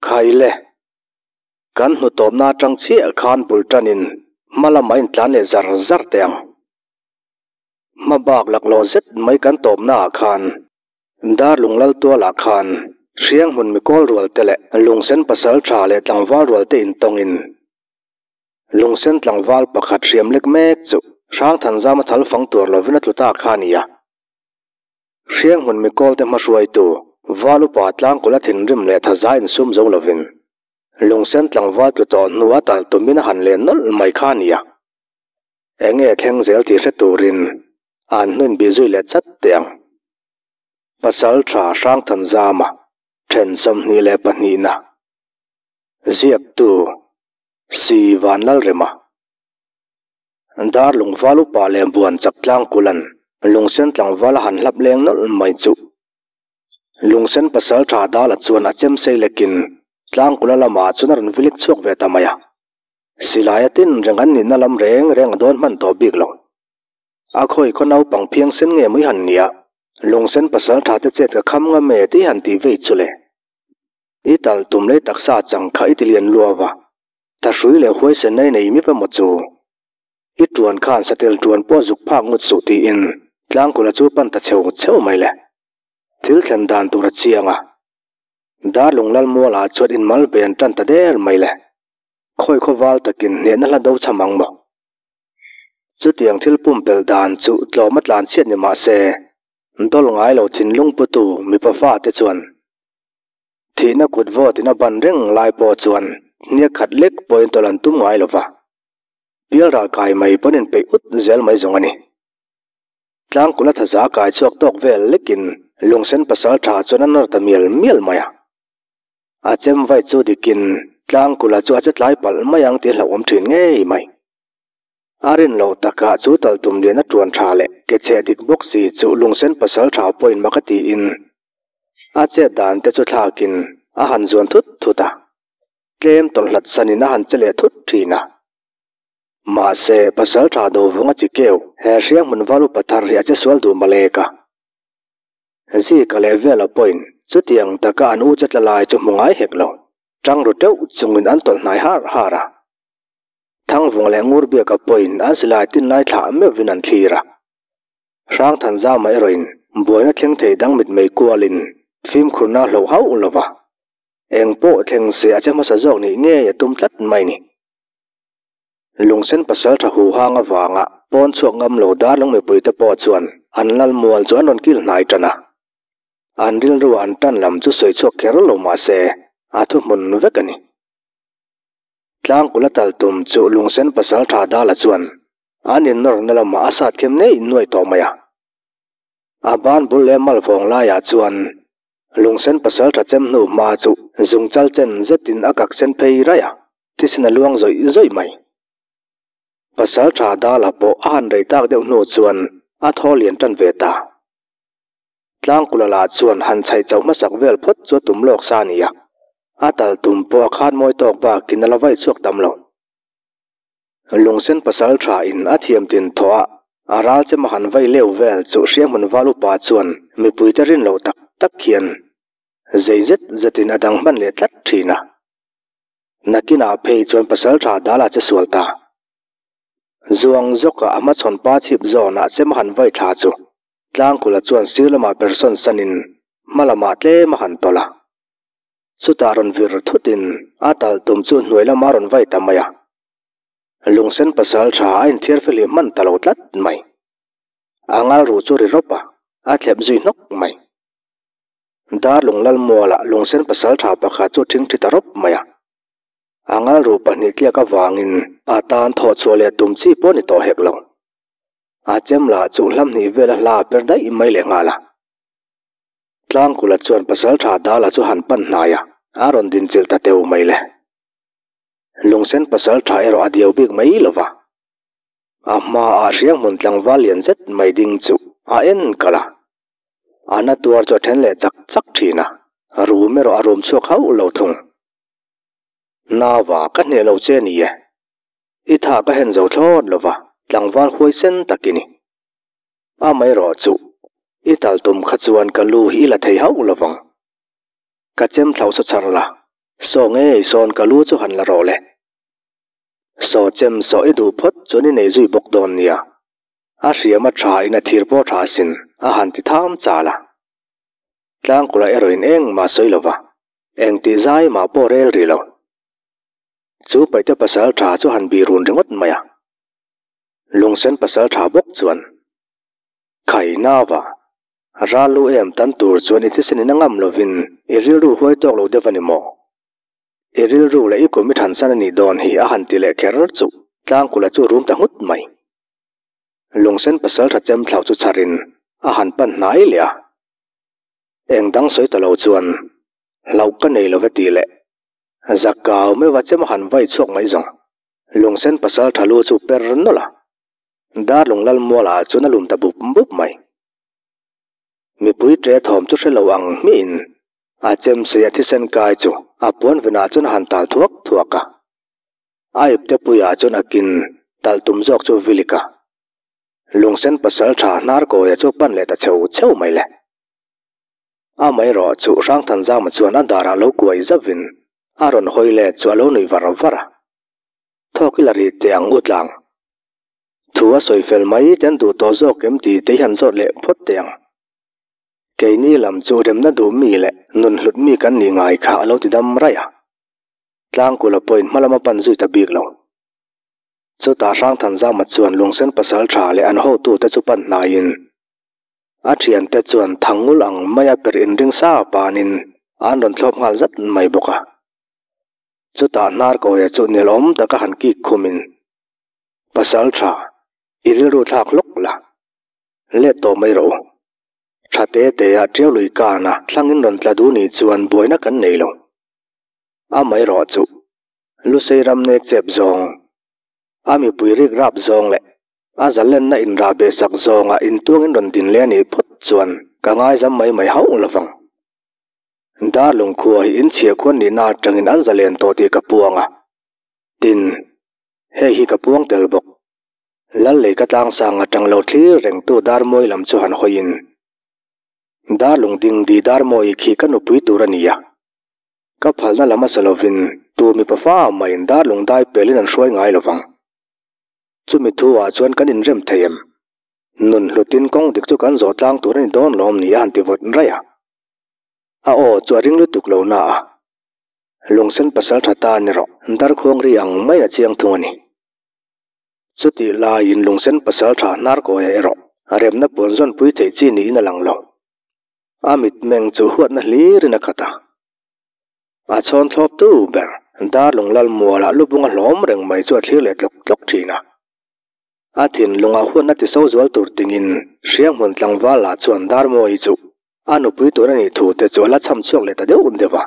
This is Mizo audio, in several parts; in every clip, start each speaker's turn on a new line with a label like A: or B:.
A: Khaile, kan hnutawpna atang chiah khan bul tanin hma lamah intlan leh zar zar teh ang. Hma bak laklawh zet mai kan tawpnaah khan Darlung Laltualah khan Hrianghmun mikawl rual te leh Lungsen pasal tha leh tlangval rual te intawngin Lungsen tlangval pakhat hriam lek mek chu Hrangthanzama thal fang tur lovin a tlu ta kha a ni a. Hrianghmun mikawlte hmahruaitu Val upa tlangkula thinrim leh thaza insum zo lovin Lungsen tlangval tlu tawh hnu a talh tumin a han len nawlh mai kha a ni a. Enge thleng zel tih hre turin an hnuin bih zui leh chat teh ang. Pasal tha Hrangthanzama then 22 na ziaktu Si Vanlalrema. Dar lungval upa leh buan chak tlangkulan lungsen tlangval a han hlap leng nawlh mai chu. Lungsen pasal tha dala chuan a chem sei lekin tlangkula lamah chuan a rawn vilik chhuak ve ta mai a. Silai a tin reng an nihna lam reng reng a dawn hman tawh bik lo. A khawi khaw naupang phiangsen nge mai han nia, lungsen pasal tha te chet ka kham ngam e tih han tih vei chu le. I tal tum lei taksa chang kha i ti lian luava. Thahrui leh huaisen nei nei mip emaw chu i tuan khan satel tuan pawh zuk phak ngut suh tiin tlangkula chu pan ta cheu cheu mai le. Thil thlen dan tur a chiang a, Darlung Lalmuala chuan inmal ve an tan ta der mai le. Khawi khaw val takin hnehna hla do cham ang maw? Chutiang thil pumpelh dan chu tlawm a tlan chhiat ni mah se, dawl ngai lo thinlung putu mipa fate chuan Thihna kut vawtin a ban reng lai pawh chuan hniak khat lek pawhin tawlh an tum ngai lo va, pial ral kai mai pawn inpeih ut zel mai zawng a ni. Tlangkula thaza kai chhuak tawk vel lekin Lungsen pasal tha chuan a nawr ta mial mial mai a. A chem vai chu dikin Tlangkula chu a che tlai palh mai ang tih hlauhawm thin ngei mai. A rin loh takah chu taltum lian a tuan tha leh ke cheh dik bawk si chu Lungsen pasal tha pawhin mak a tiin A chet dan te chu thlakin a han zuan thut thut a, tlem tawlhlat sanin a han che leh thut thin a. Mahse, pasal tha do vunga chi keu he hriang hmun val upa thar hi a che sual duh malek a. Zika leh Vela pawhin chutiang taka an u che tla lai chu hmu ngai hek lo, tang ru teuh chungin an tawlh hnai har har a. Thangvung leh Ngurbiaka pawhin an silai tin lai thlah meuhvin an thlir a. Hrangthanzama erawhin buaina thleng thei dang mitmei kualin fimkhurna a hloh hauh lo va, eng pawh thleng se a che hmasa zawk nih ngei a tum tlat mai ni. Lungsen pasal tha huhang avanga pawn chhuak ngam lo darlung mipuite pawh chuan an lalmual chu an rawn kil hnai tan a, an rilru an tan lam chu sawi chhuak kher lo mah se a thuhmun vek a ni. Tlangkula tal tum chu Lungsen pasal tha Dala chuan An innawrna lamah a sat khem nei nuai tawh mai a. A ban bul leh mal vawng laiah chuan lungsen pasal tha chem hnu hma chu zungchal chen zetin a kak sen phei raih a, thisen a luang zawih zawih mai. Pasal tha Dala pawh a han rei tak deuh hnu chuan a thaw lian tan ve ta. Tlangkula lah chuan han chhaih chauh hmasak vel phawt chu a tum lawk sa a ni a, a tal tum pawh a khan mawi tawk bakin a la vai chhuak tam lo. Lungsen pasal tha in a thiam tin thaw a, a ral che mahan vai leu vel chu hrianghmun val upa chuan mipui te rin loh tak tak hian zei zet zet in a dang hman leh tlat thin a. Nakinah phei chuan pasal tha dal a che sual ta. Zuang zawk a a hmachhawn pa chhip zawn ah che mahan vai thla chu Tlangkula chuan sir lamah person san in hma lamah tlem a han tawlh a. Chutah rawn vir thutin a talh tum chu hnuai lama rawn vai ta mai a. Lungsen pasal tha a inthiar fel hi hman ta lo tlat mai. A ngal ruh chu ri rawp a, a thlep zui hnawk mai. Darlung Lalmualah lungsen pasal tha pakhat chu thing thi ta rawp mai a. A ngal ruh pahnih tliak avangin a tan thawh chhuah leh tum chi pawh ni tawh hek lo. A chem lah chu hlam hnih vel a hla per daih mai leh nghal a. Tlangkula chuan pasaltha Dala chu han pan hnai a, a rawn dinchilh ta teu mai le. Lungsen pasaltha erawh a diau bik mai lo va. A hmaah hrianghmun tlangval lian zet mai ding chu a en kalh a. A na tuar chu a then leh chak chak thin a, rum erawh a rum chhuak hauh lo thung. Nava ka hneh lo che ni e. I tha ka hen zo thlawt lo va, tlangval huaisen tak i ni. Amaherawh chu, i tal tum kha chuan ka lu hi i la thei hauh lo vang. Ka chem thlauh sa char la. Saw ngei sawn ka lu chu han la rawh le. Saw chem saw i duh phawt chuan i nei zui bawk dawn nia. A hriam a tha in a thir pawh tha asin, a han ti tham chal a. Tlangkula erawhin engmah sawi lo va, engtih zai mah pawh rel rih lo. Chu paihte pasal tha chu han bih run ringawt mai a. Lungsen pasal tha bawk chuan, Khai nava, ral lu em tan tur chuan i thisen in a ngam lovin i rilru huai tawk lo deuh a ni maw? I rilru leh i kum i thansan a nih dawn hi a han ti leh kher chu Tlangkula chu rum ta nghut mai. Lungsen pasal tha chem thlauh chu chharin a han pan hnai leh a. Eng dang sawi ta lo chuan hlauh ka nei lo ve tih leh zakau meuha chem a han vai chhuak mai zawng. Lungsen pasal tha lu chu per nawlh a, Darlung Lalmuala chuan a lum ta bup bup mai. Mipui ṭe thawm chu hre lo ang hmihin a chemsei a thisen kai chu a puan venah chuan a han tal thuak thuak a. A ipte puiah chuan a kin talh tum zawk chu vilik a. Lungsen pasal tha hnar kawia chu pan leh ta cheu cheu mai le. Amaherawh chu Hrangthanzama chuan a darah lo kuai zauhin a rawn hawi let chu a lo nuih var var a. Thawk i la rih teh ang u tlang. Thu a sawi fel mai te an duh tawh zawk em tih te hi an zawt leh phawt teh ang. Keini lam chu remna duh mi leh nun hlut mi kan nih ngai kha a lo ti dam raih a. Tlangkula pawhin hma lama pan zui ta bik lo. Chutah Hrangthanzama chuan Lungsen pasal tha leh an hotute chu pan hnaiin a thiante chuan thangul ang maia per inring sa panin an rawn thlawp nghal zat mai bawk a. Chutah Hnarkawia chu nelawm taka han kik khumin, Pasal tha, i rilru thlak hlawk la, let tawh mai rawh u. Tha te te ah ṭiau lui kana thlangin rawn tla duh nih chuan buaina kan nei lo. Amaherawh chu, Lusei ram nek chep zawng, a mipui rik rap zawng leh a zalenna inrah beh sak zawngah intuangin rawn din leh a nih phawt chuan ka ngaizam mai mai hauh lovang. Darlung khua hi inchhia khuan nihna atangin an zalen tawh tih ka puang a, tin, hei hi ka puang tel bawk. Lal lei ka tlangsang atang lo thlir rengtu Darmawi lam chu han hawiin, Darlung ding di Darmawi khi ka nupui tur a ni a, ka phalna lam a sa lovin tu mipa fa maiin Darlung dai pelin an hruai ngai lovang. Chumi thu ah chuan kan inrem thei em? Nun hlutin kawng dik chu kan zawh tlang tur a ni dawn lawm ni a han ti vawt raih a. A aw chu a ring lutuk lo na a, Lungsen pasal tha ta ni rawh, darkhuang ri ang maiin a chiang thung a ni. Chutih laiin Lungsen pasal tha hnar kawia erawh a remna puan zawnpui theih chi niin a lang lo. A mitmeng chu huatna hlirin a khat a. A chhawn thlawp tu ber Darlung Lalmualah lubunga hlawm reng mai chu a thlir leh tlawk tlawk thin a. A thinlungah huatna tiso zual tur tingin Hrianghmun tlangval lah chuan Darmawi chu a nupui tur a nih thu te chu a la chham chhuak leh ta deuh deuh a.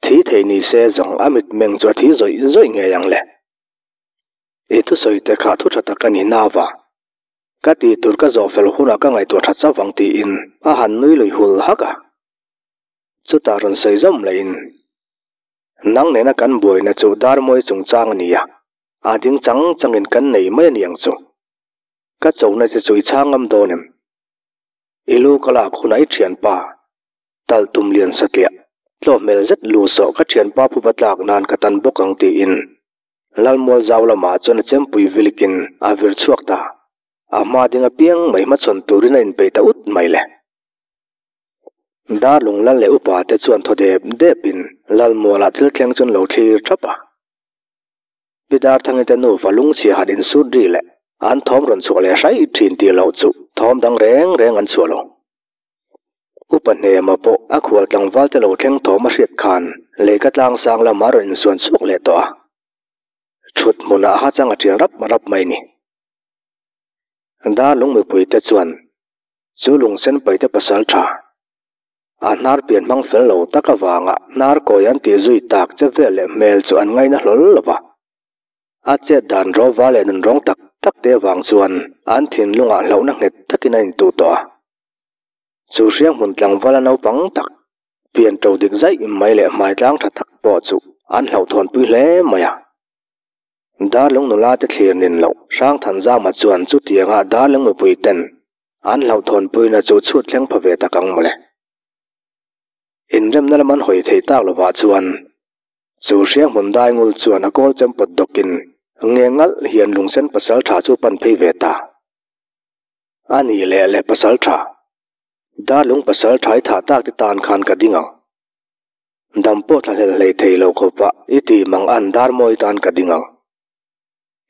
A: Thi thei ni se zawng a mitmeng chu a thi zawih zawih ngei ang le. I thusawi te kha thu tha tak a ni nau a. Ka tih tur ka zawh fel hunah ka ngaihtuah tha chauh ang tiin a han nui lui hul hak a. Chutah rawn sawi zawm lehin, Nang nena kan buaina chu Darmawi chungchang a ni a, a ding chang changin kan nei mai a ni ang chu. Ka chona che chu i chhang ngam dawn em? I lu ka lak hunah i thianpa talh tum lian satliah tlawh hmel zet lu sawh ka thianpa phuba tlak nan ka tan bawk ang tiin Lalmual zau lamah chuan a chempui vilikin a vir chhuak ta. A hma ding apiang mai hmachhawn turin a inpeih ta ut mai le. Darlung lal leh upa te chuan thaw dep depin Lalmualah thil thleng chu an lo thlir thap a. Pi Darthangi te nufa lungchhia han insut ri leh an thawm rawn chhuah leh hraih thin tih loh chu thawm dang reng reng an chhuah lo. Upa Hnema pawh a khual tlangval te lo thleng thawm a hriat khan lehkha tlangsang lamah a rawn insuan chhuak leh tawh a. Thut hmunah a hachang a tial rap rap mai ni. Darlung mipui te chuan chu lungsen paite pasal tha a hnar pian hmang fel lo tak avanga hnar kawi an tih zui tak che vel leh hmel chu an ngaina hlawl lo va. A chet dan rawva leh nunrawng tak tak te avang chuan an thinlungah hlauhna nghet takin a intuh tawh a. Chu hriang hmun tlangvala naupang tak, pian to dik zaih mai leh hmai tlang tha tak pawh chu an hlauhthawnpui hle mai a. Darlung nula te thlir nin loh Hrangthanzama chuan chutianga Darlung mipui ten an hlauhthawnpuina chu chhut thleng pha ve tak ang mawle. Inremna lam an hawi theih tak lovah chuan. Chu Hrianghmun Daingul chuan a kawl chem pawt dawkin nge ngalh hian Lungsen pasalṭha chu pan phei ve ta. A ni leh leh pasalṭha, Darlung pasalṭha i thah tak te tan khan ka ding ang. Dam pawh thlahlel hlei thei lo khawpah i ti mang an Darmawi tan ka ding ang.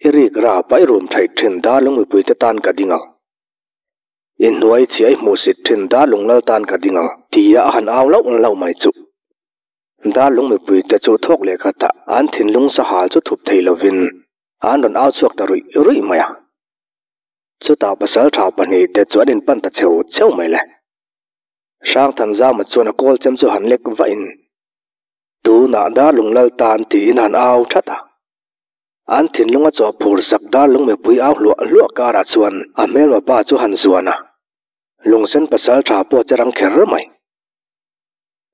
A: I rik rap a i rum thaih thin Darlung mipui te tan ka ding ang. I hnuai chhia i hmuhsit thin Darlung lal tan ka ding ang tia a han au lauh lauh mai chuh. Darlung mipui te chu thawk leh khatah an thinlung sahal chu thup thei lovin an rawn au chhuak ta ruih ruih mai a. Chutah pasaltha pahnihte chu an inpan ta cheu cheu mai le. Hrangthanzama chuan a kawl chem chu han lek vahin, Tunah Darlung lal tan tiin han au that a. An thinlunga chaw phur sak Darlung mipui au hluah hluah karah chuan a hmelma pa chu han zuan a. Lungsen pasaltha pawh che rang kher mai.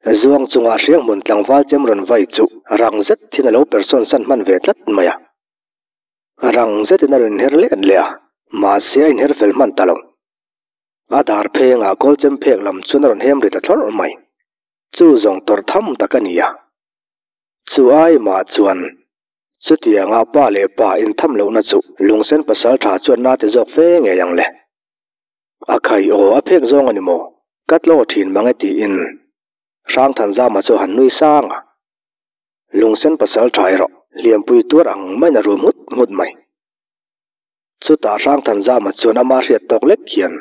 A: Zuang chungah Hrianghmun tlangval chem rawn vai chu rang zet thin a lo persawn san hman ve tlat mai a. Rang zetin a rawn inher let leh a, mahse a inher fel hman ta lo. A dar phengah kawl chem phek lam chuan a rawn hem ri ta thlawrh mai. Chu zawng tawrh tham tak a ni a. Chu ai mah chuan chutianga pa leh pa intham lohna chu Lungsen pasaltha chuan na ti zawk fe ngei ang le. A khai aw a phek zawng a ni maw? Ka tlaw thin mang e tiin Hrangthanzama chu han nui sang a. Lungsen pasaltha erawh hliampui tuar ang maiin a rum nghut nghut mai. Chutah Hrangthanzama chuan ama hriat tawk lek hian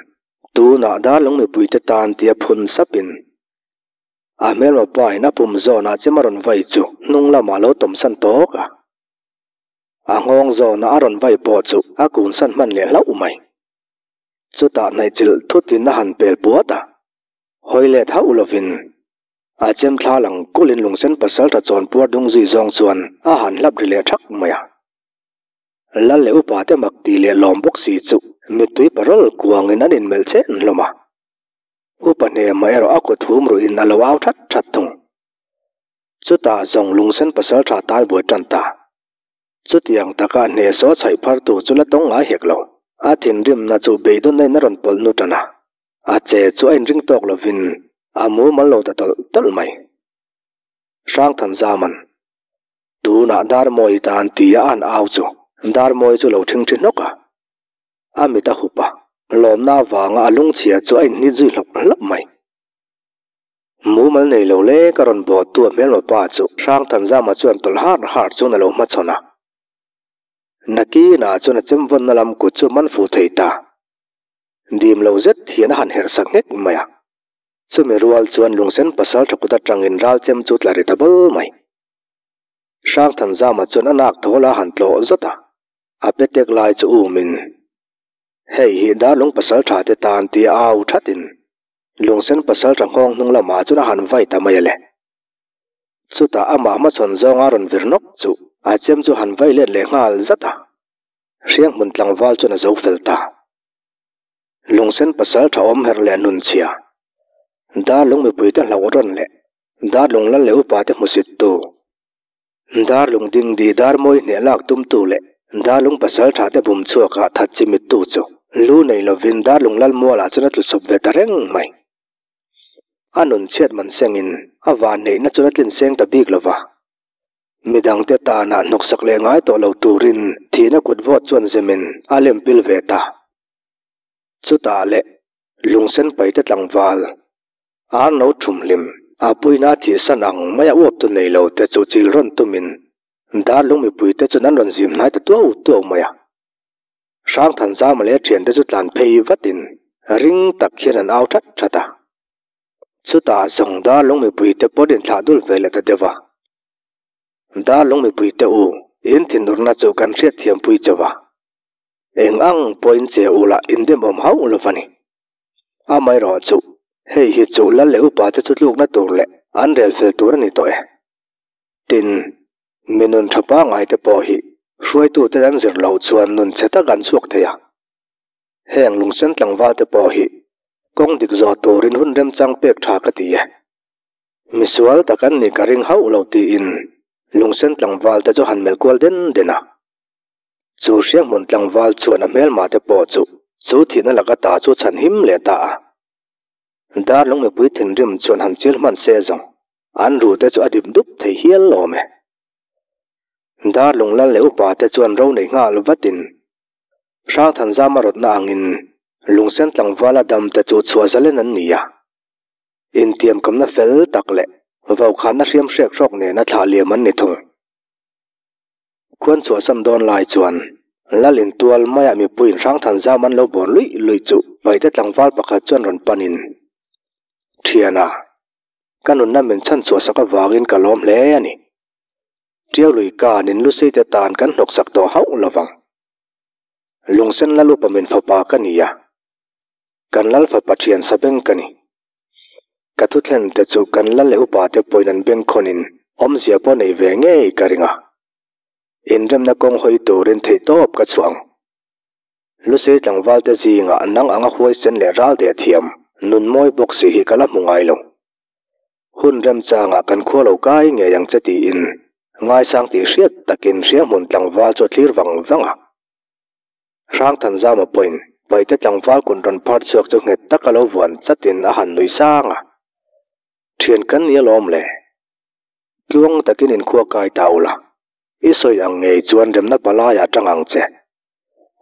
A: tunah Darlung mipuite tan tia phun sapin a hmelma pain a pum zawnah chem a rawn vai chu hnung lamah a lo tawmsan tawk a. A nghawng zawnah a rawn vai pawh chu a kunsan hman leh hlauh mai. Chutah hnaihchilh thutin a han pel puat a, hawi let hauh lovin a chem thla lang kulin Lungsen pasaltha chawnpuar dung zui zawng chuan a han hlap ri leh thak mai a. Lal leh upa te mak tih leh lawm bawk si chu mittui parawl kuangin an inmelh chen hlawm a. Upa hnemah erawh a kut hum ruhin a lo au that that thung. Chutah zawng lungsen pasaltha tal buai tan ta. Chutiang taka hnehsaw chhaih phartu chu la tawng ngai hek lo. A thinrimna chu beidawnna in a rawn pawlh nu tan a. A che chu a inring tawk lovin a mumal lo ta tawlh tawlh mai. Hrangthanzaman. Tunah Darmawi tan tia a han au chu Darmawi chu lo ṭhingṭhi hnawk a, a mit a hup a, lawmna avanga a lungchhia chu a inhnit zui hlawp hlawp mai. Mumal nei lo lek a rawn bawhtu a hmelma pa chu Hrangthanzama chuan tawlh har har chuan a lo hmachhawn a. Nakinah chuan a chemvawnna lam kut chu a man fuh thei ta. Dim lo zet hian a han herh sak nghek mai a. Chumi rual chuan lungsen pasalṭha kut aṭangin ral chem chu tla ri ta bal mai. Hrangthanzama chuan a nak thawl a han tlawh zawt a, a petek lai chu umin, Hei hi Darlung pasalṭha te tan tia au thatin Lungsen pasalṭha nghawng hnung lamah chuan a han vai ta mai a le. Chutah amah hmachhawn zawnga rawn vir nawk chu a chem chu han vai let leh nghal zat a, Hrianghmun tlangval chuan a zo fel ta. Lungsen pasalṭha awm herh leh nunchhia, Darlung mipuite hlauh rawn leh Darlung lal leh upa te hmusittu, Darlung dingdi Darmawi hneh lak tumtu leh Darlung pasaltha te bum chhuakah that chi mittu chu lu nei lovin Darlung lal mualah chuan a tlu chawp ve ta reng mai. A nun chhiat man sengin a vanneihna chuan a tlin seng ta bik lova. Midangte tanah hnawksak leh ngai tawh lo turin thihna kut vawt chuan zemin a lem pil ve ta. Chutah leh lungsen paite tlangval Ar no thum hlim, a puina thihsan ang maia uap tu nei lo te chu chil rawn tumin Darlung mipui te chuan an rawn zim hnai ta tuau tuau mai a. Hrangthanzama leh thiante chu tlan phei vatin ring tak hian an au that that a. Chutah zawng Darlung mipui te pawhin inthlah dul ve leh ta deuh a. Darlung mipui te u, in thinurna chu kan hriatthiampui chauh a. Eng ang pawhin che u lah indemawm hauh lo va ni. Amaherawh chu, hei hi chu lal leh upa te chu tlukna tur leh an rel fel tur a ni tawh e. Tin, mi nun tha pangngai te pawh hi hruaitute an zir loh chuan nun chhe tak an chhuak thei a. Heng lungsen tlangval te pawh hi kawng dik zawh turin hun remchang pek tha ka ti e. Misual tak an nih ka ring hauh lo tiin lungsen tlangval te chu han melh kual den den a. Chu hrianghmun tlangval chuan a hmelma te pawh chu chu thihna laka ta chu chhan him leh ta a. Darlung mipui thinrim chuan han chil hman se zawng an ru te chu a dip dup thei hial lawm e. Darlung lal leh upa te chuan ro nei nghal vatin Hrangthanzama rawtna angin Lungsen tlangvala dam te chu chhuah zalen an ni a. Intiamkamna fel tak leh vaukhana hriam hrek hrawk nena thlah liam an ni thung. Khuan chhuahsan dawn lai chuan Lal intual maiah mipuiin Hrangthanzam an lo bawr luih luih chu Paihte tlangval pakhat chuan rawn panin, Thiana, ka nunna min chhan chhuahsak avangin ka lawm hle a ni. Tiau lui ka nin Lucy te tan kan hnawksak tawh hauh lovang. Lungsen Lalupa min fapa ka ni a, kan lal fapa thian sa beng ka ni. Ka thuthlen te chu kan lal leh upa te pawhin an bengkhawnin awmzia pawh nei ve ngei ka ring a. Inremna kawng hawi turin theihtawp ka chhuah ang. Lusei tlangval te zingah nang anga huaisen leh ral deh thiam nun mawi bawk si hi ka la hmu ngai lo. Hun remchangah kan khua lo kai ngei ang che tiin ngaisang tih hriat takin hrianghmun tlangval chu a thlir vang vang a. Hrangthanzama pawhin Paihte tlangval kun rawn phar chhuak chu nghet taka lo vuan chatin a han nuih sang a. Thian kan ni alawm le. Tluang takin inkhua kai ta ula. I sawi ang ngei chuan remna palaiah tang ang che.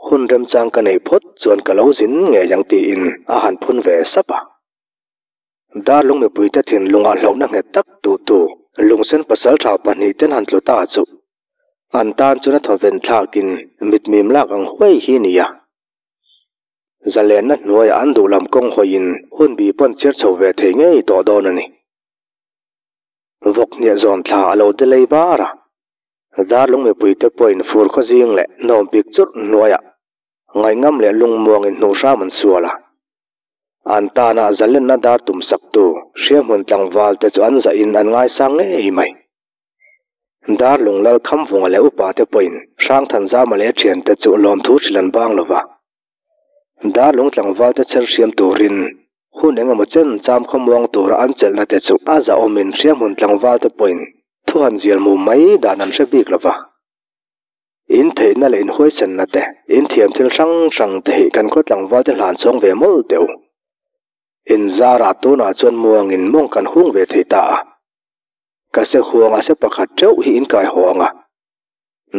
A: Hun remchang ka neih phawt chuan ka lo zin ngei ang tiin a han phun ve sap a. Darlung mipuite thinlungah hlauhna nghet tak duhtu Lungsen pasaltha pahnihten han tlu ta chu an tan chuan a thawven thlakin mitmim lak ang huai hi a ni a. Zalenna hnuaiah an duhlam kawng hawiin hunbi pawn chhiar chho ve thei ngei tawh dawn a ni. Vawk hniah zawn thla a lo ti lei bar a, Darlung mipuite pawhin fur khawzing leh hnawm pik churh hnuaiah ngaihngam leh lungmuangin hnuh hram an sual a. An tana zalenna dar tum saktu hrianghmun tlangval te chu an zahin an ngaisang ngei mai. Darlung lal Khamvunga leh upa te pawhin Hrangthanzama leh a thiante chu lawmthu hrilh an bang lo va. Darlung tlangval te chher hriam turin hun engemaw chen cham khawmuang tura an chelhna te chu a zahawmin hrianghmun tlangval te pawhin thu han zial mu mai dan an hre bik lo va. In theihna leh in huaisenna te, in thiam thil hrang hrang te hi kan khaw tlangval te hlan chhawng ve mawlh teh u. In zarah tunah chuan muangin mawng kan hung ve thei ta a. Ka se huanga se pakhat teuh hi in kai haw ang a.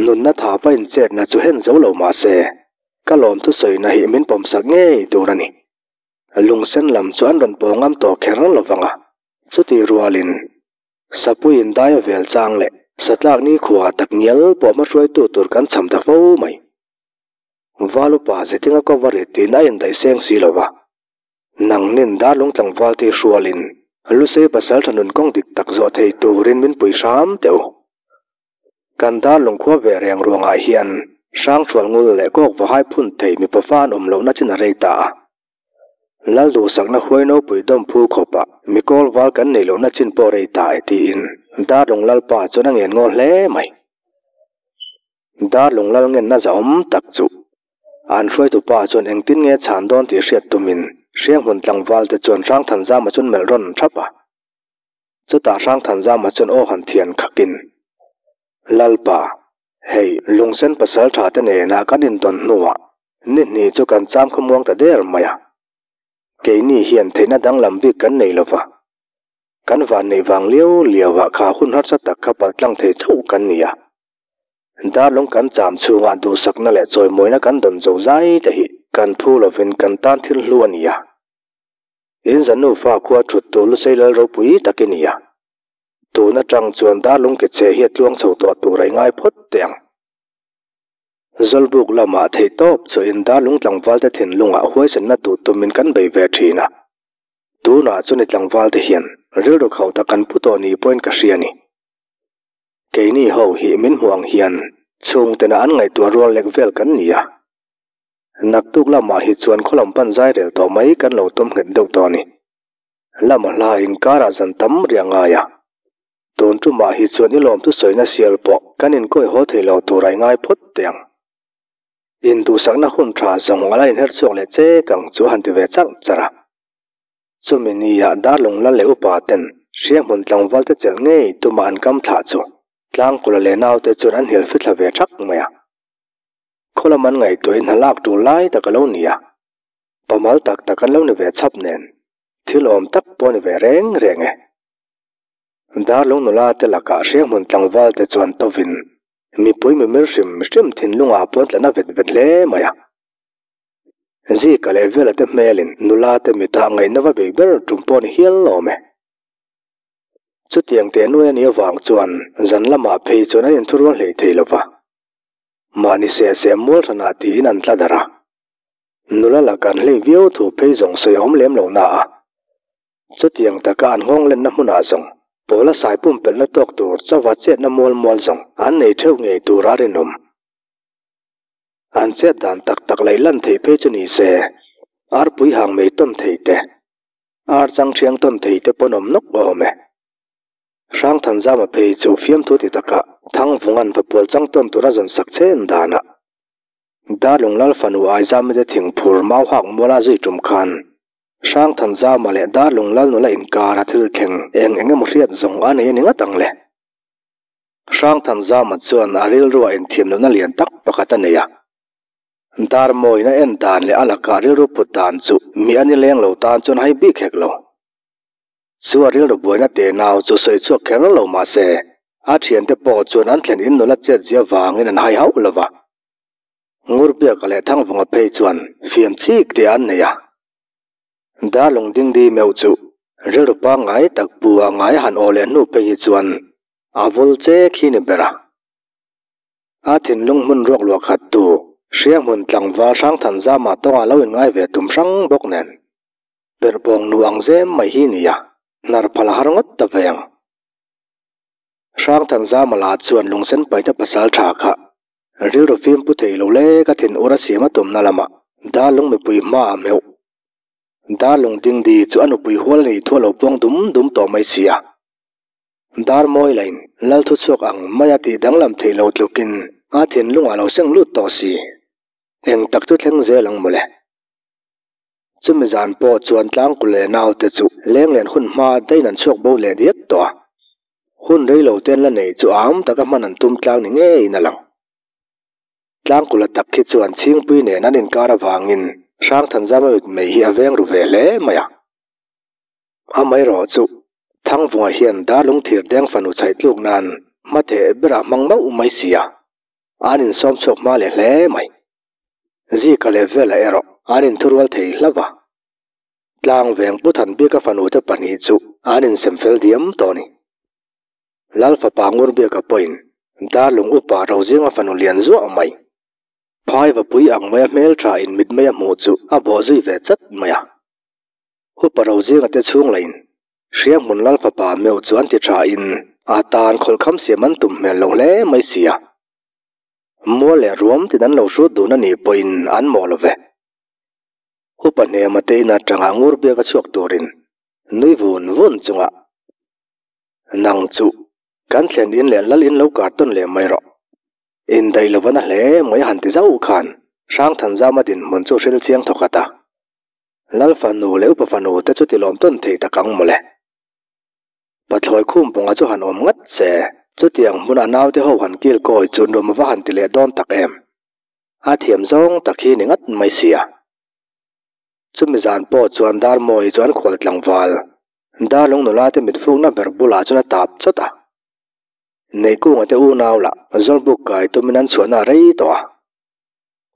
A: Nunna thapa in chetna chu hen zo lo mah se, ka lawm thusawina hi min pawmsak ngei tur a ni. Lungsen lam chu an rawn paw ngam tawh kher lo vang a, chutih rualin Sapuiin dai a vel chang leh satlak nikhua tak ngial pawh hmahruaitu tur kan cham ta fo mai. Valupa zetinga ka va rit tiin a indaih seng si lo va. Nangnin darlung tlangval tih hrualin Lusei pasaltha nun kawng dik tak zawh thei turin min pui hram teh u. Kan darlung khua ve reng ruangah hian Hrangchhual ngul leh kawk vahai phun thei mipa fa an awm lohna chin a rei ta a. Lal duhsakna huai nopui dawm phu khawpah mikawl val kan neih lohna chin pawh rei ta e tiin Darlung Lalpa chuan a ngen ngaw hle mai. Darlung Lal ngenna zahawm tak chu an hruaitupa chuan engtin nge chhan dawn tih hriat tumin Hrianghmun tlangval te chuan Hrangthanzama chuan melh rawn thap a. Chutah Hrangthanzama chuan aw han thian khakin, Lalpa, hei Lungsen pasaltha te nena kan intawn hnuah Ni hnih chu kan cham khawmuang ta der mai a. Keini hian theihna danglam bik kan nei lo va. Kan van neih vang liau liau ah kha hun harsa tak kha palh tlang thei chauh kan ni a. Darlung kan cham chhungah duhsakna leh chawimawina kan dawn zo zai te hi kan phu lovin kan tan thil hlu a ni a. In zanufa khua thut tur lusei lal ropui tak i ni a. Tun atang chuan darlung ke che hi a tluang chho tawh tur a i ngai phawt teh ang. Zawlbuk lamah theihtawp chu in darlung tlangvalte thinlungah huaisenna tuh tumin kan bei ve thin a. Tunah chuni tlangvalte hian rilru khauh tak kan pu tawh ni pawhin ka hria ni. Keini ho hi min hmuh ang hian chhungtena an ngaihtuah rual lek vel kan ni a. Naktuk lamah hi chuan khawlam pan zai rel tawh mai kan lo tum nghet deuh tawh a ni. Lama hla inkarah zan tam riah ngai a. Tun tumah hi chuan i lawmthu sawina sial pawh kan inkawi haw thei lo tur a i ngai phawt teh ang. Induhsakna hun tha zawng a la inher chhuak leh chek ang chu a han ti ve charh charh a. Chumi nia Darlung lal leh upa ten Hrianghmun tlangval te chelh ngei tuma an kam thlah chu Tlangkula leh naute chuan an hil fithla ve thak mai a. Khawlam an ngaihtuahin hna lak tul lai tak a lo ni a. Pamal tak tak an lo ni ve chhap nen thil awm tak pawh a ni ve reng reng e. Darlung nula te lakah Hrianghmun tlangval te chuan tovin Mipui mimir hrim hrim thinlungah pawn tla na vet vet hle mai a. Zika leh Vela te hmelin nula te mitah ngaihna va bei ber tum pawh a ni hial lawm e. Chutiang teh nuai a nih avang chuan zan lamah phei chuan an inthurual hlei thei lo va. Mahni seh seh mual hranah tiin an tla darh a. Nula laka an hlei viau thu phei zawng sawi a awm lem lo na a. Chutiang taka an nghawng lenna hmunah zawng pawla sai pumpelhna tawk tur chauha chetna mual mual zawng an nei theuh ngei tur a rinawm. An chet dan tak tak laih lan theih phei chu ni se, arpui hang mei tawn thei te, ar chang thiang tawn thei te pawn awm nawk awm e. Hrangthanzama phei chu fiamthu ti takah Thangvunga'n vapual chang tawn tur a zawn sak chen danah Darlung Lal fanu Aizamite thingphur mau hak muala zui tum khan Hrangthanzama leh Darlung Lal nula inkara thil thleng eng eng emaw hriat zawng a nei a ni ngat ang le. Hrangthanzama chuan a rilruah inthiamlohna lian tak pakhat a nei a. Darmawina en dan leh a lakah rilru put dan chu mi a ni leng lo tan chuan hai bik hek lo. Chu a rilru buaina te nau chu sawi chhuak kher lo mah se, a thiante pawh chuan an thlen in nula chet zia vangin an hai hauh lo va. Ngurbiaka leh Thangvunga phei chuan fiam chik te an nei a. Darlung dingdi meuh chu rilru pangngai tak pu a ngai han aw leh hnu phei hi chuan A vul che khi ni ber a. A thinlung hmun ruak luah khat tu Hrianghmun tlangval Hrangthanzama tawngah lo inngai ve tum hrang bawk nen. Perhpawng nu ang zem mai hi ni a, hnar phal a har ngawt ta ve ang. Hrangthanzama lah chuan lungsen paite pasal tha kha rilru fim pu thei lo lek a thin ur a siam a tumna lamah Darlung mipui hma a meuh. Darlung dingdi chu a nupui hual nei thu a lo puang dum dum tawh mai si a. Dar mawi lain lal thu chhuak ang maia tih danglam theih lo tlukin a thinlung a lo seng lut tawh si. Eng tak chu thleng zel ang mawle. Chumi zan pawh chuan tlangkul leh naute chu leng len hun hma daiin an chhuak bo leh diak tawh a. Hun rei lo ten la nei chu am taka hman an tum tlang ni ngeiin a lang. Tlangkula tak khi chuan Chhingpui nen an inkar avangin Hrangthanzama mit mei hi a veng ru ve hle mai a. Amaherawh chu Thangvunga hian Darlung thir deng fanu chhaih tluk nan hmatheh berah hmang mauh mai si a, an insawm chhuak hma leh hle mai. Zika leh Vela erawh an inthurual thei hlauh a. Tlangveng Pu Thanbika fanute pahnih chu an insem fel diam tawh a ni. Lal fapa Ngurbiaka pawhin Darlung upa Rozinga fanu lian zuah mai. Phai vapui ang maia hmeltha in mitmei a hmuh chu a bawh zui ve chat mai a. Upa Rozinga te chhung lahin Hrianghmun Lal fapa meuh chu an ti tha in a tan khawlhkham siam an tum hmel lo hle mai sia. Mual leh ruam tin an lo hrut dun a nih pawhin an mawh lo ve. Upa hnema te in atanga ngur biak a chhuak turin nui vun vun chunga nang chu kan thlen in leh lal in lo kar tawn leh mai rawh. Indaih lova na hle mai a han ti zauh khan Hrangthanzama dinhmun chu hril chiang thawkhat a. Lal fanu leh upa fanu te chu tilawm tawn thei tak ang mawle. Pathlawi khum pawnga chu han awm ngat se, chutiang hmuna naute ho han kil kawi chu nuam va han ti leh dawn tak em. A thiam zawng tak hi ni ngat mai sia. Chumi zan pawh chuan Darmawi chu an khual tlangval, Darlung nula te mitfukna ber bulah chuan a tap chawt a. Neihkunga te unau lah Zawlbuk kai tumin an chhuahna a rei tawh a.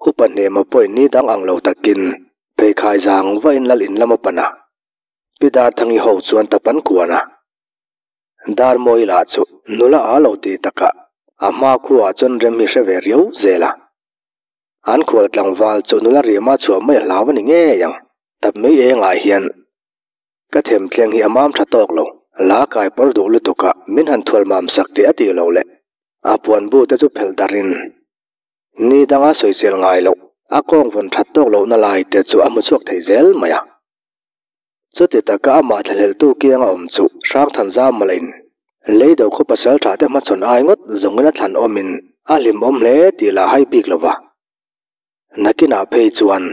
A: Upa hnema pawhin ni dang ang lo takin pheikhai zang vain lal in lam a pan a, Pi Darthangi ho chuan tap an kuan a. Darmawi lah chu nula a lo ti takah a hma khuaah chuan rem hi hre ve riau zel a. An khual tlangval chu nula riama chhuah mai a hlau a ni ngei ang. Tap mai engah hian ka themtleng hi a mam tha tawk lo, la kai pawr duh lutuk a min han thual mam sak tih a tih loh leh a puan bu te chu phelh darhin Ni danga sawisel ngai loh, a kawng vawn that tawk lohna lai te chu a hmu chhuak thei zel mai a. Chuti taka amah thlahleltu kianga awm chu Hrangthanza mawlhin Leido khaw pasal tha te hmachhawn ai ngawt zawngin a thlan awmin a hlimawm hle tih lah hai bik lo va. Nakinah phei chuan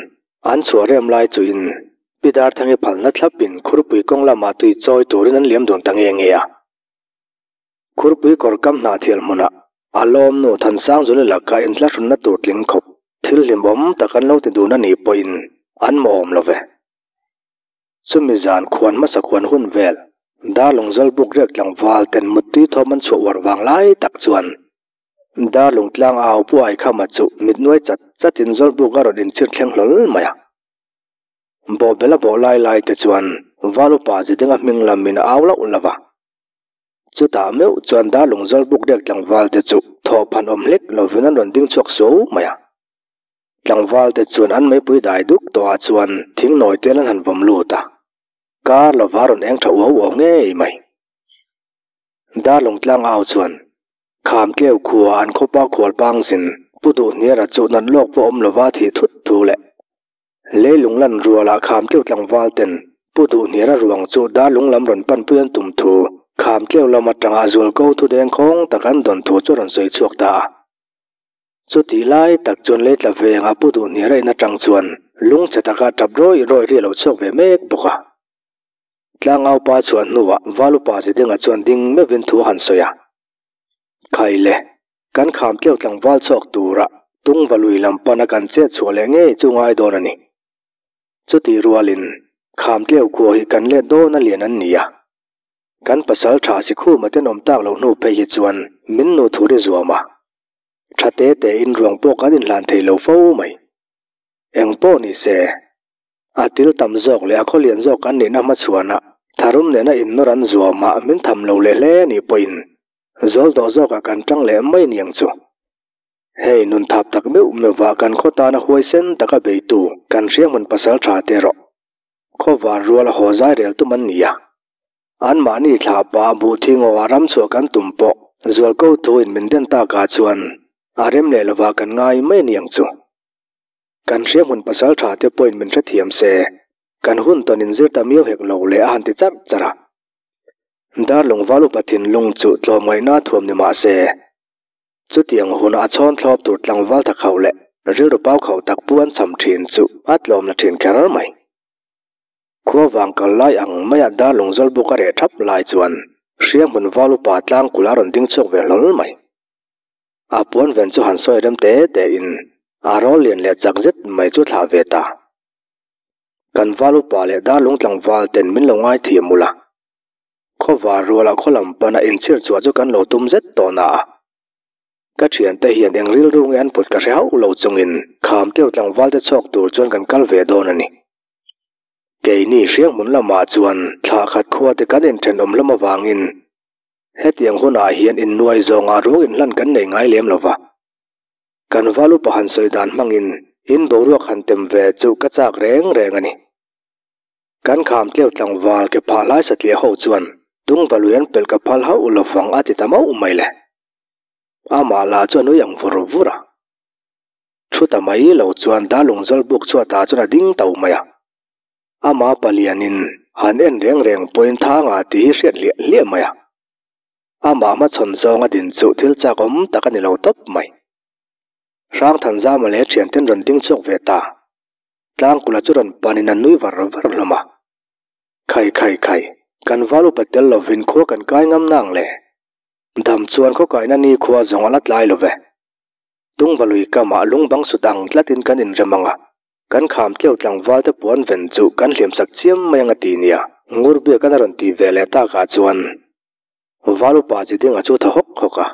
A: an chhuah rem lai chuin Pi Darthangi phalna thlapin Khurpui kawng lamah tui chawi turin an liam dun ta nge nge a. Khurpui kawr kam hnah thial hmunah a lawmnu Thansangzuli laka inthlahrunna tur tling khawp thil hlimawm tak an lo ti dun a nih pawhin an mawhawm lo ve. Chumi zan khuan hmasa khuan hun vel Darlung Zawlbuk riak tlangval ten muttui thawm an chhuah uar vang lai tak chuan. Darlung tlang au pu Aikhama chu mit nuai chat chatin Zawlbuk a rawn inchhir thleng hlawl mai a. Bawhbel a bawh lai lai te chuan Valupa Zidinga hming lamin a au loh lo va. Chutah meuh chuan Darlung Zawlbuk dek tlangval te chu thawh phan awm hlek lovin an rawn ding chhuak suau mai a. Tlangval te chuan an meipui dai duk tawhah chuan thing nawi tel an han vawm lut a. Kar lova rawn eng tha uau uau ngei mai. Darlung tlang au chuan Kham tleu khua an khawpa khual pangzin Pu Duhniara chu nat lawk pawh awm lova thih thut thu leh Leilung lan rualah kham tleu tlangval ten Pu Duhniara ruang chu Darlung lam rawn panpui an tum thu kham tleu lam atanga zualko thu dengkhawng tak an dawn thu chu a rawn sawi chhuak ta a. Chutih lai tak chuan leitla vengah Pu Duhniara in atang chuan lungchhe taka tap rawih rawih ri a lo chhuak ve mek bawk a. Tlangaupa chhuah hnuah Valupa Zidinga chuan ding meuhin thu a han sawi a. Khai le, kan kham tleu tlangval chhuak tura Tungva lui lam pana kan chet chhuah leh ngei chu ngai dawn a ni. Chutih rualin kham tleu khua hi kan let dawn a lian an ni a. Kan pasal tha si khuma tenawm tak loh hnu phei hi chuan min nu thur i zuam a. Tha te tein ruang pawh kan inhlan thei lo fo mai. Eng pawh ni se. A til tam zawk leh a khaw lian zawk an nihna hmachhuanah tharum nena innawr an zuamah min tham lo leh hle anih pawhin zawl dawh zawkah kan tang leh mai niang chu. Hei nun thap tak meuh meuhvah kan khaw tana huaisen taka beitu kan hrianghmun pasal tha te rawh. Khawvar rual a haw zai rel tum an ni a. Anmahni thlah pah buh thingaw ah ram chhuah kan tum pawh zualko thuin min den takah chuan a rem leh lovah kan ngai mai niang chu. Kan hria hmun pasal tha te pawhin min hrethiam se, kan hun tawn in zir ta miau hek lo leh a han ti charh charh a. Darlung val upa thinlung chu tlawmngaihna thuam ni mah se, chutiang huna a chhawn thlawp tur tlangval tha khauh leh rilru pau khauh tak pu an cham thin chu a tlawm la thin kher mai. Khua vang kal lai ang maia Darlung zawlbuk a reh thap lai chuan hria hmun val upa tlangkul a rawn ding chhuak ve hlawl mai. A puan ven chu han sawi rem te te in a rawl lian leh chak zet mai chu thlah ve ta. Kan val upa leh darlung tlangval ten min lo ngai thiam ula. Khawvar rualah khaw lam pana inchhir chhuah chu kan lo tum zet tawh na a. Ka thiante hian eng rilru nge an put ka hre hauh lo chungin kham teuh tlangval te chhuak tur chuan kan kal ve dawn a ni. Keini hrianghmun lamah chuan thlah khat khua te kan inthenawm hlawm avangin Hetiang hunah hian innuai zawngah ruang inhlan kan nei ngai lem lo va. Kan val upa han sawi dan hmangin in boruak han tem ve chu ka chak reng reng a ni. Kan kham tleu tlangval ke phah hlai satliah ho chuan Tungvalui an pelh ka phal hauh lo vang a ti ta mauh mai le. Amah lah chu a nui ang vur vur a. Thu ta mai lo chuan Darlung Zawlbuk chhuatah chuan a ding tau mai a. Ama palianin han en reng reng pawhin thanga tih hi hriat hliah hliah mai a. Amah hmachhawn zawnga din chu thil chak awm tak a ni lo tawp mai. Hrangthanzama leh thianten rawn ding chhuak ve ta. Tlangkula chu rawn panin a nui var var hlawm a. Khai khai khai, kan val upa tel lovin khua kan kai ngam nang le. Dam chuan khaw kaina ni khua zawng a la tlai lo ve. Tungvalui kamah lungbang sut ang tlatin kan inrem ang a. Kan kham tleu tlangval te puan ven chu kan hliam sak chiam mai ang a ti nia. Ngurbiak an a rawn ti ve leh takah chuan Val upa chi dinga chu thaw hawk hawk a,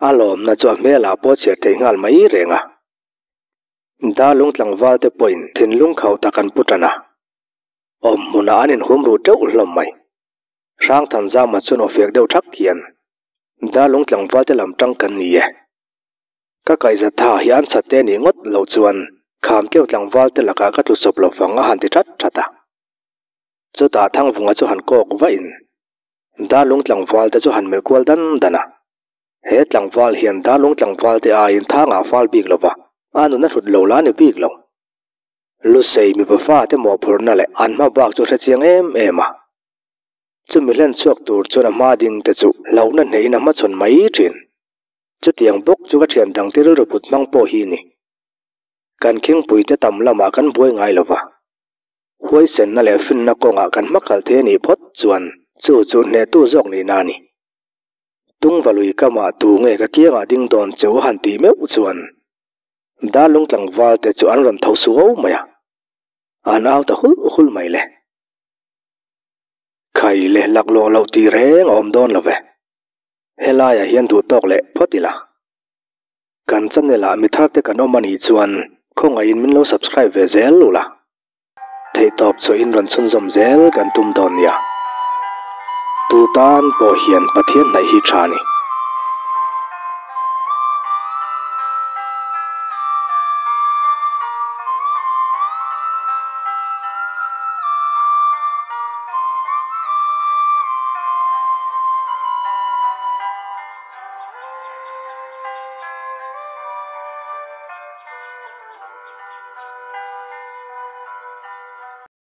A: a lawmna chu a hmelah pawh chhiar theih nghal mai reng a. Darlung tlangval te pawhin thinlung khauh tak an pu tan a, awm hmunah an inhum ruh teuh hlawm mai. Hrangthanzama chuan aw fiak deuh thak hian, Darlung tlangval te lam tang kan ni e. Ka kaihza tha hi an chhat te nih ngawt loh chuan kham tleu tlangval te lakah ka tlu chawp lo vang a han ti that that a. Chutah Thangvunga chu han kawk vahin Darlung tlangval te chu han melh kual dan dan a. He tlangval hian Darlung tlangval te aiin thangah fal bik lo va, a nun a hlut lo la ni bik lo. Lusei mipa fate mawhphurhna leh an hma bak chu a hrechiang em em a. Chumi hlen chhuak tur chuan a hma ding te chu hlauhna hnehin a hmachhawn mai thin. Chutiang bawk chu ka thian dangte rilru put hmang pawh hi ni. Kan khingpuite tam lamah kan buai ngai lo va. Huaisenna leh finna kawngah kan hmakhalh thei a nih phawt chuan chu chu hnehtu zawk nihna a ni. Tungvalui kamah tu nge ka kiangah ding dawn chu a han tih meuh chuan Darlung tlangval te chu an rawn tho suau mai a, an au ta hulh hulh mai le. Khai leh laklawh loh tih reng a awm dawn lo ve. Helaiah hian duh tawk leh phawt ila. Kan channel ah mi thar te kan awm anih chuan khawngaihin min lo subscribe ve zel ula. Theihtawp chu in rawn chhunzawm zel kan tum dawn nia. Tu tan pawh hian Pathian hnaih hi tha ni.